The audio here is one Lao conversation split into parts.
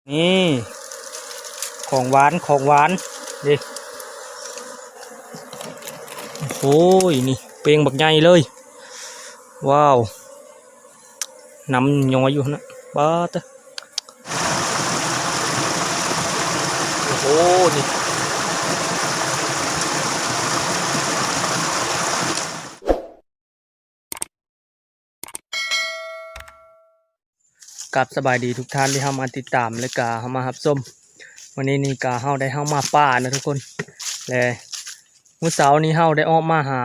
ນີ້ ຂອງຫວານ ຂອງຫວານເດ້. ໂອ້ຍ ນີ້ເປງບັກໃຫຍ່ເລີຍ. ວ້າວ ນ້ຳຍ້ອຍຢູ່ຫັ້ນນະ. ປາດເຕີ ໂອ້ໂຫ ນີ້ ກາບສະບາຍດີທຸກທ່ານທີ່ເຂົ້າມາຕິດຕາມ ແລະກະເຂົ້າມາຮັບຊົມ. ມື້ນີ້ນີ້ກະເຮົາໄດ້ເຂົ້າມາປ່ານະທຸກຄົນ ແລະມື້ເຊົ້ານີ້ເຮົາໄດ້ອອກມາຫາ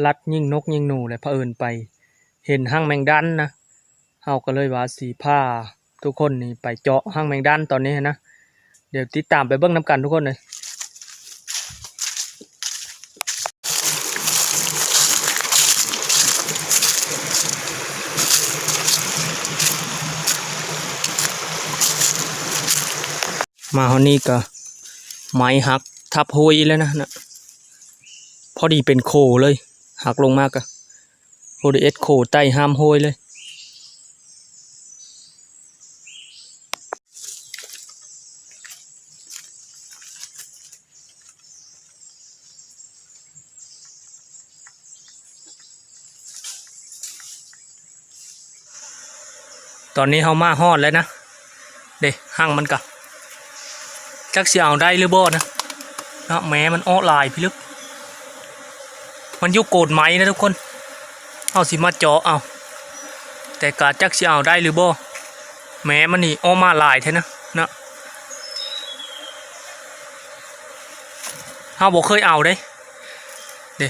ລັດຍິງນົກຍິງໜູ ແລະ ພະເອີນໄປເຫັນຮັງແມງດັນນະ. ເຮົາກໍເລີຍວ່າຊິພາທຸກຄົນນີ້ໄປເຈາະຮັງແມງດັນຕອນນີ້ຫັ້ນນະ. ດຽວຕິດຕາມໄປເບິ່ງນຳກັນທຸກຄົນເອີຍ. ມາຮອດນີ້ກໍໄມ້ຫັກທັບໂຮຍອີກແລ້ວນະ ນະ ພໍດີເປັນໂຄເລີຍ ຫັກລົງມາກໍ ໂອດີເອສໂຄໄຕ້ຫ້າມໂຮຍເລີຍ. ຕອນນີ້ເຮົາມາຮອດແລ້ວນະ ເດ້ ຮັງມັນກະ ຈັກຊິເອົາໄດ້ຫຼືບໍ່ນະ ເນາະ ແມ້ມັນອອກຫຼາຍພິລຶກ. ມັນຢູ່ໂກນໄມ້ນະທຸກຄົນ ເຮົາຊິມາເຈາະເອົາ ແຕ່ກະຈັກຊິເອົາໄດ້ຫຼືບໍ່ ແມ້ມັນນີ້ອອກມາຫຼາຍແທ້ນະ ເນາະ ເຮົາບໍ່ເຄີຍເອົາເດ້ ເດ້.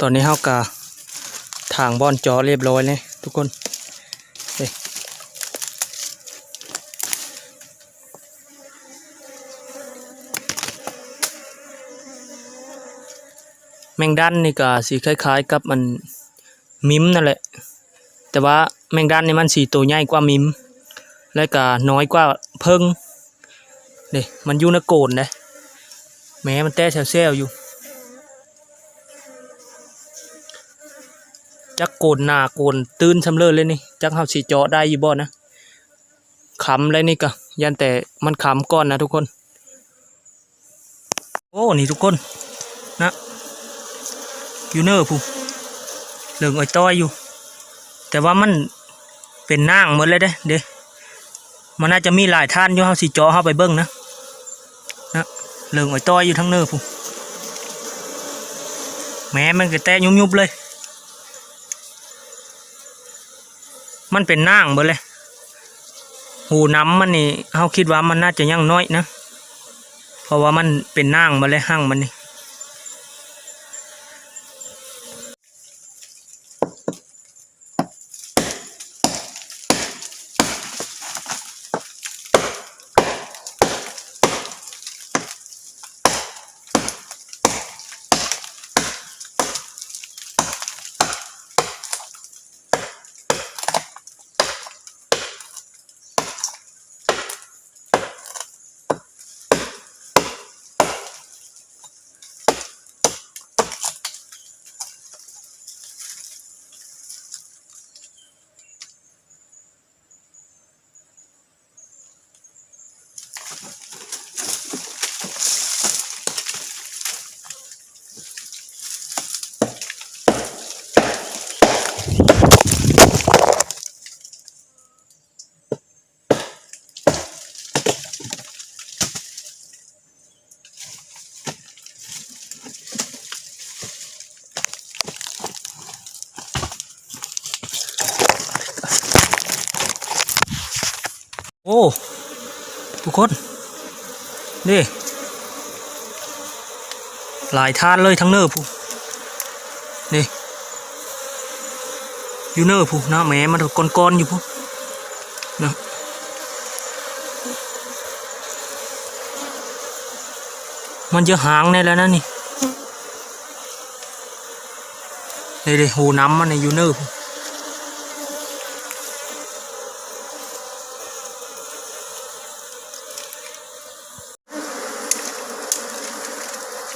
ຕອນນີ້ເຮົາກະຖາງບ່ອນເຈາະຮຽບຮ້ອຍແລ້ວທຸກຄົນ ເດ້. ແມງດັນນີ້ກະຊິຄ້າຍໆກັບອັນມິມນັ້ນແຫຼະ ແຕ່ວ່າແມງດັນນີ້ມັນຊິໂຕໃຫຍ່ກວ່າມິມ ແລະກະນ້ອຍກວ່າເຜິ້ງ ເດ້ ມັນຢູ່ໃນໂກນເດ້ ແມ້ມັນແຕກແຊວໆຢູ່. ຈັກໂກນໜາໂກນຕື້ນຊ່ຳເລີດເລີຍນີ້ ຈັກເຮົາຊິເຈາະໄດ້ຢູ່ບໍ່ນະ. ຄຳແລ້ວນີ້ກະ ຢ້ານແຕ່ມັນຄຳກ່ອນນະທຸກຄົນ. ໂອ້ ນີ້ທຸກຄົນນະ ຢູ່ເນີພຸ້ນ ເຫຼືອງອອຍຕ້ອຍຢູ່ ແຕ່ວ່າມັນເປັນໜາງໝົດແລ້ວເດ້ ເດ້. ມັນໜ້າຈະມີຫຼາຍຖານຢູ່ ເຮົາຊິເຈາະເຂົ້າໄປເບິ່ງນະ ນະ ເຫຼືອງອອຍຕ້ອຍຢູ່ທາງເນີພຸ້ນ ແມ້ມັນກະແຕະຍຸບໆເລີຍ. ມັນເປັນໜາງເບິດເລີຍ ຮູນ້ຳມັນນີ້ ເຮົາຄິດວ່າມັນໜ້າຈະຍັງນ້ອຍນະ ເພາະວ່າມັນເປັນໜາງເບິດເລີຍ ຮັງມັນນີ້. ໂອ້ ທຸກຄົນ ນີ້ ຫຼາຍຖາດເລີຍທາງເນີພຸ້ນ ນີ້ ຢູ່ເນີພຸ້ນນະ ແມ່ມັນກໍກ້ອນໆຢູ່ພຸ້ນນະ ມັນຈະຫາງແດ່ແລ້ວນະນີ້. ນີ້ເດ້ ຮູນ້ຳມັນນີ້ຢູ່ເນີພຸ້ນ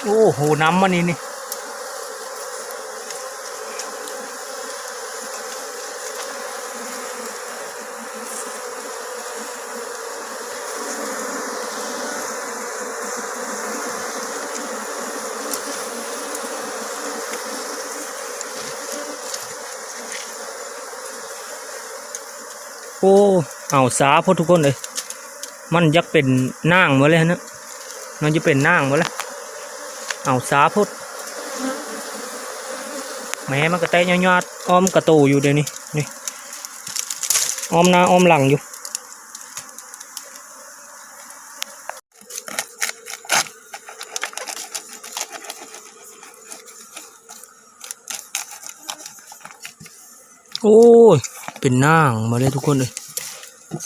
ໂອ້ ຮູນ້ຳມັນນີ້ ນີ້. ໂອ້ ເອົາສາໂພດທຸກຄົນເອີຍ ມັນຢາກເປັນນາງເບິດແລ້ວຫັ້ນນະ ມັນຈະເປັນນາງເບິດແລ້ວ ເອົາສາໂພດ ແມ່ມັນກະແຕະຍາດໆ ອ້ອມກະໂຕຢູ່ດຽວນີ້ ນີ້ ອ້ອມໜ້າອ້ອມຫຼັງຢູ່. ໂອ້ຍ ເປັນນາງມາເລີຍທຸກຄົນເອີຍ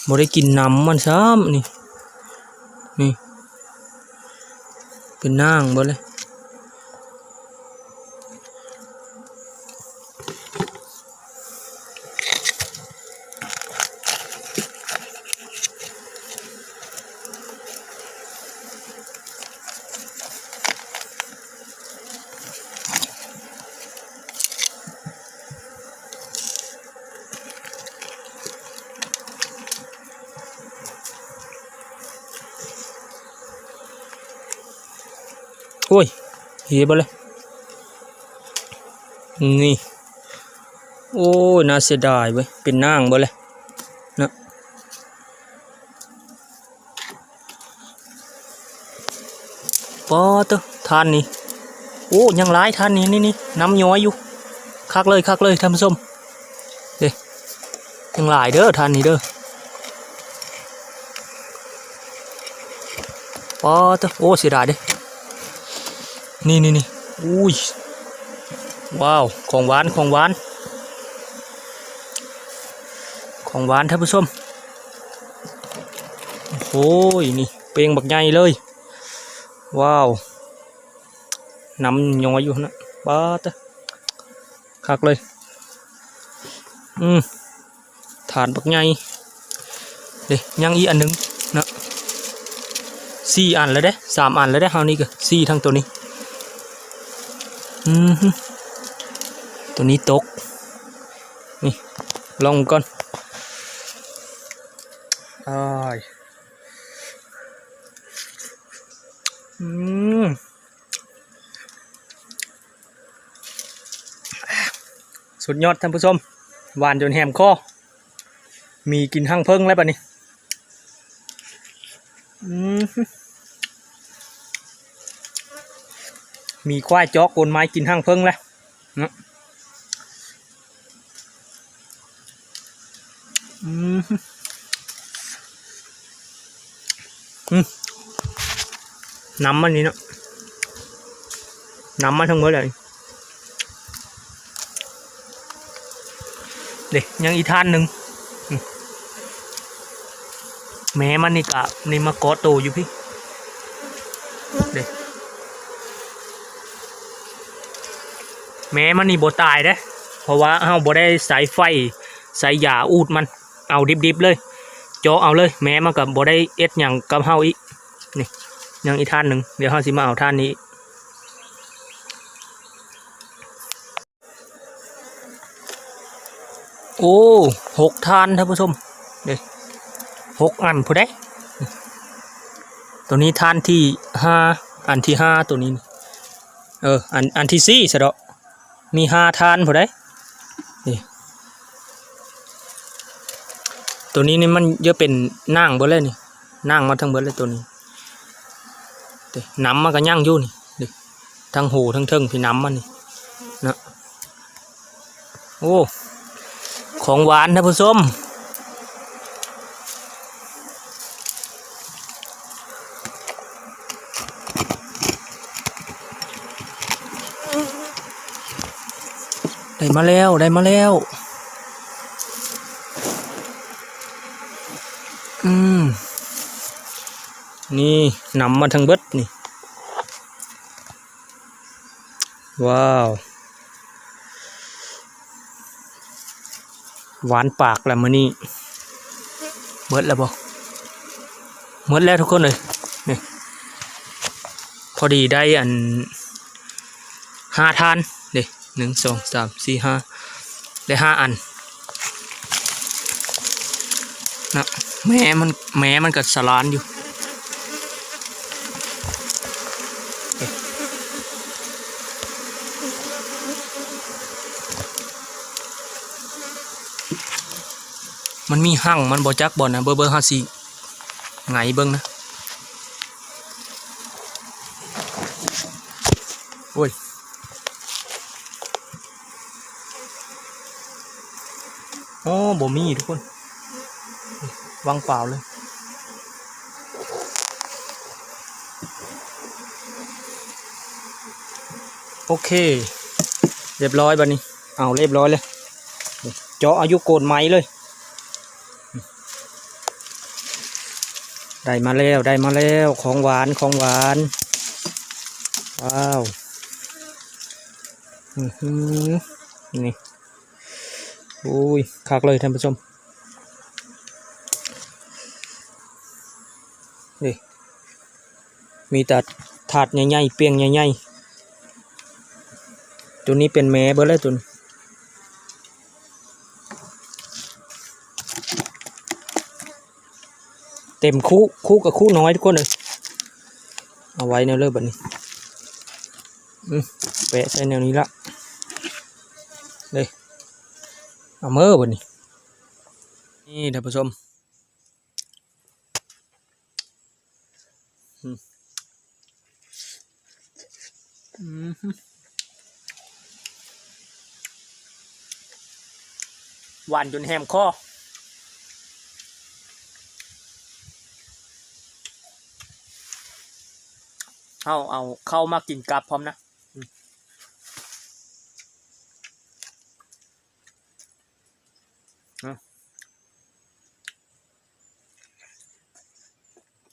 ບໍ່ໄດ້ກິນນ້ຳມັນຊ້ຳ ນີ້ ນີ້ ເປັນນາງມາເລີຍ. ໂອ້ຍ ເຫເບິດເລີຍ ນີ້ ໂອ້ຍ ໜ້າເສຍດາຍເວີຍ ເປັນນາງເບິດເລີຍນະ. ປາດເຕີ ທ່ານນີ້ ໂອ້ ຍັງຫຼາຍທ່ານນີ້ ນີ້ໆ ນ້ຳຍ້ອຍຢູ່ ຄັກເລີຍ ຄັກເລີຍທ່ານຜູ້ຊົມ ເດ້ ຍັງຫຼາຍເດີທ່ານນີ້ເດີ. ປາດເຕີ ໂອ້ ເສຍດາຍເດ້ ນີ້ໆໆ ອຸ້ຍ ວ້າວ ຂອງຫວານ ຂອງຫວານ ຂອງຫວານທ່ານຜູ້ຊົມ ໂອ້ຍ ນີ້ເປ່ງບັກໃຫຍ່ເລີຍ ວ້າວ ນ້ຳຍ້ອຍຢູ່ຫັ້ນນະ ປາດເຕີ ຄັກເລີຍ ອືມ ຖາດບັກໃຫຍ່ ເດ້ ຍັງອີກອັນໜຶ່ງເນາະ ສີ່ອັນແລ້ວເດ້ ສາມອັນແລ້ວເດ້ ເຮົານີ້ກະສີ່ ທັງໂຕນີ້ ອືມ ໂຕນີ້ຕົກ ນີ້ ລອງກ່ອນ ອ້າຍ ອືມ ສຸດຍອດທ່ານຜູ້ຊົມ ຫວານຈົນແຫມຄໍ ໝີ່ກິນຮັງເພິ່ງແລ້ວບາດນີ້ ອືມ ໝີ່ຄວາຍເຈາະໂກນໄມ້ກິນຮັງເພິ່ງແລ້ວເນາະ. ອືມ ອືມ ນ້ຳມັນນີ້ເນາະ ນ້ຳມັນທັງໝົດເລີຍ ເດ້ ຍັງອີກທ່ານໜຶ່ງ ອືມ ແມ່ມັນນີ້ກະ ນີ້ມາເກາະໂຕຢູ່ພີ້ ເດ້ ແມ່ມັນນີ້ບໍ່ຕາຍເດ້ ເພາະວ່າເຮົາບໍ່ໄດ້ໃຊ້ໄຟ ໃຊ້ຢາອູດມັນ ເອົາດິບໆເລີຍ ເຈາະເອົາເລີຍ ແມ່ມັນກະບໍ່ໄດ້ເຮັດຫຍັງກັບເຮົາອີກ ນີ້ ຍັງອີກທ່ານໜຶ່ງ ດຽວເຮົາຊິມາເອົາທ່ານນີ້ອີກ. ໂອ້ ຫົກທ່ານທ່ານຜູ້ຊົມ ເດ້ ຫົກອັນພຸ້ນເດ້ ໂຕນີ້ທ່ານທີຫ້າ ອັນທີຫ້າ ໂຕນີ້ ເອີ ອັນ ອັນທີສີ່ຊະເດາະ ມີຫ້າທ່ານພຸ້ນເດ້ ນີ້ ໂຕນີ້ນີ້ມັນຈະເປັນນາງເບິດເລີຍນີ້ ນາງມາທັງເບິດເລີຍໂຕນີ້ ເດ້ ນ້ຳມັນກະຍັງຢູ່ນີ້ ເດ້ ທັງຫູທັງເທິງພີ້ ນ້ຳມັນນີ້ເນາະ ໂອ້ ຂອງຫວານທ່ານຜູ້ຊົມ ໄດ້ມາແລ້ວ ໄດ້ມາແລ້ວ ອືມ ນີ້ ນ້ຳມາທັງເບິດນີ້ ວ້າວ ຫວານປາກລະມື້ນີ້ ເບິດລະບໍ່? ເບິດແລ້ວທຸກຄົນເອີຍ ນີ້ ພໍດີໄດ້ອັນ ຫ້າທ່ານເດ້ ໜຶ່ງ ສອງ ສາມ ສີ່ ຫ້າ ໄດ້ຫ້າອັນ ນະ ແມ່ມັນ ແມ່ມັນກະສະຫຼານຢູ່. ເ ມັນມີຮັງມັນບໍ່ຈັກບ່ອນນະ ເບິ່ງ ເບິ່ງ ເຮົາຊິໄຫງເບິ່ງນະ. ໂອ້ຍ ໂອ້ ບໍ່ມີທຸກຄົນ ວ່າງເປົ່າເລີຍ. ໂອເຄ ຮຽບຮ້ອຍບາດນີ້ ເອົາ ຮຽບຮ້ອຍເລີຍ ເຈາະເອົາຢູ່ໂກນໄມ້ເລີຍ. ໄດ້ມາແລ້ວ ໄດ້ມາແລ້ວ ຂອງຫວານ ຂອງຫວານ ວ້າວ ອືຫື ນີ້ ໂອ້ຍ ຄັກເລີຍທ່ານຜູ້ຊົມ ນີ້ ມີແຕ່ຖາດໃຫຍ່ໆ ປ່ຽງໃຫຍ່ໆ ໂຕນີ້ເປັນແມ່ເບິດແລ້ວໂຕນີ້. ເຕັມຄຸ ຄຸກະຄຸນ້ອຍທຸກຄົນເອີຍ ເອົາໄວ້ແນວເລີບາດນີ້ ອື ແປະໃສ່ແນວນີ້ລະ ເດ້ ເອົາເມີບາດນີ້ ນີ້ທ່ານຜູ້ຊົມ. ອືຫື ຫວານຈົນແຫມຄໍ ເຮົາເອົາເຂົ້າມາກິນກັບພ້ອມນະ.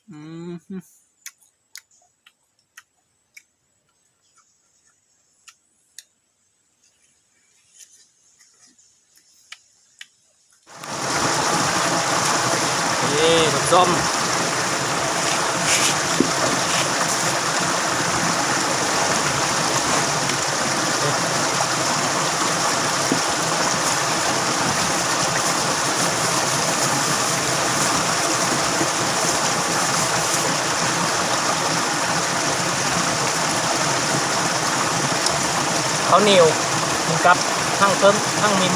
ອືມ ນີ້ ສົ້ມ ເຂົ້າໜຽວ ກິນກັບຮັງເຜິ້ງ ຮັງມິນ.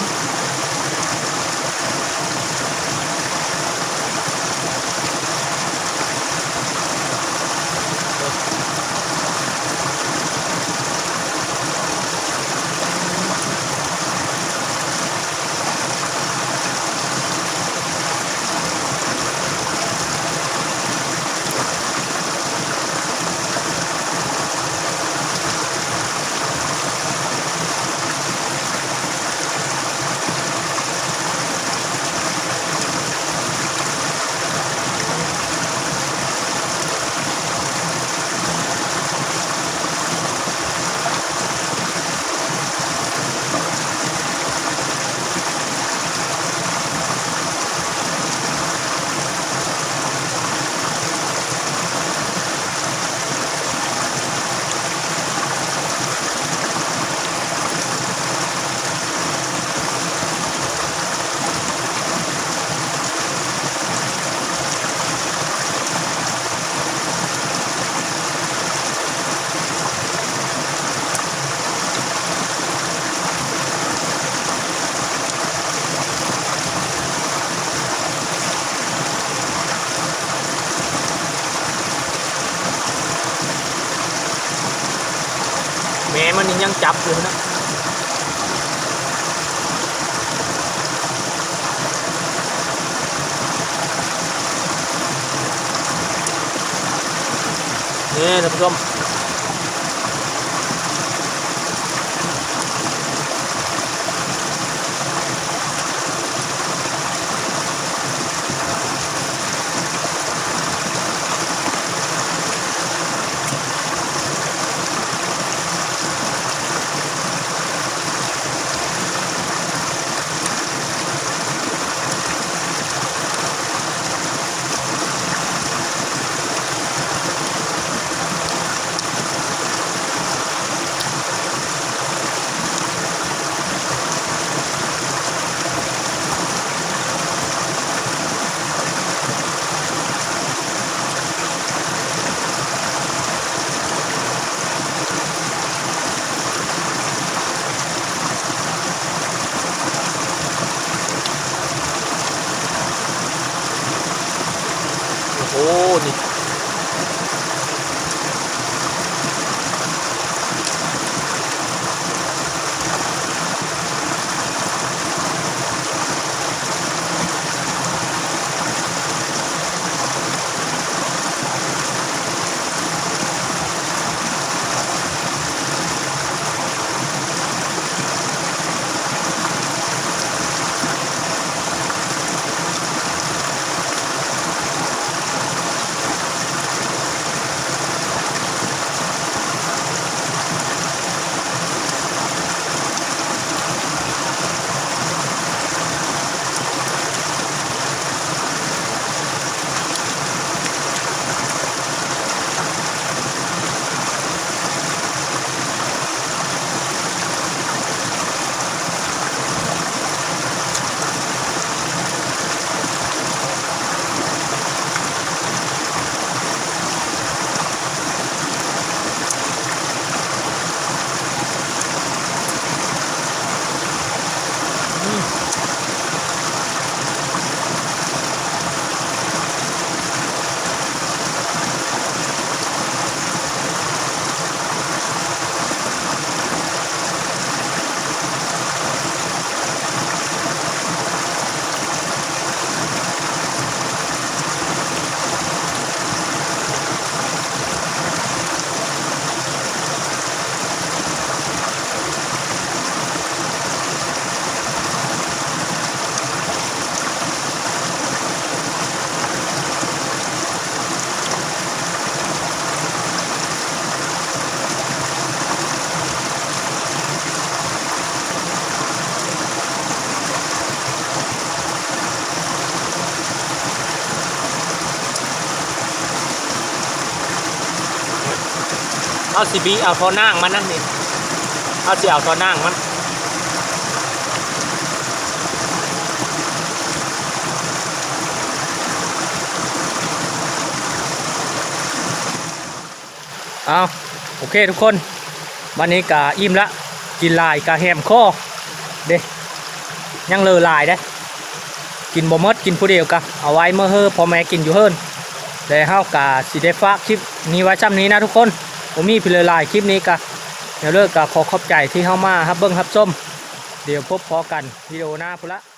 ແມ່ມັນນີ້ຍັງຈັບຢູ່ນະ. ນີ້ທ່ານຜູ້ຊົມ ແ ໂອ້ ນີ້ ເຮົາຊິບີເອົາທໍ່ນ້ຳມັນນັ້ນນີ້ ເຮົາຊິເອົາທໍ່ນ້ຳມັນ. ເອົາ ໂອເຄທຸກຄົນ ບັດນີ້ກະອີ່ມລະ ກິນຫຼາຍກະແຫມຄໍເດ້ ຍັງເຫຼືອຫຼາຍເດ້ ກິນບໍ່ໝົດ ກິນຜູ້ດຽວກະເອົາໄວ້ເມືອໃຫ້ພໍ່ແມ່ກິນຢູ່ເຮືອນ ແລະເຮົາກະຊິໄດ້ຝາກຄລິບນີ້ໄວ້ຊ່ຳນີ້ນະທຸກຄົນ ບໍ່ມີຫຍັງຫຼາຍ ຄລິບນີ້ກະ ແນວເລີກກະຂໍຂອບໃຈທີ່ເຮົາມາຮັບເບິ່ງຮັບຊົມ ດຽວພົບພໍ້ກັນວິດີໂອໜ້າພຸ້ນລະ.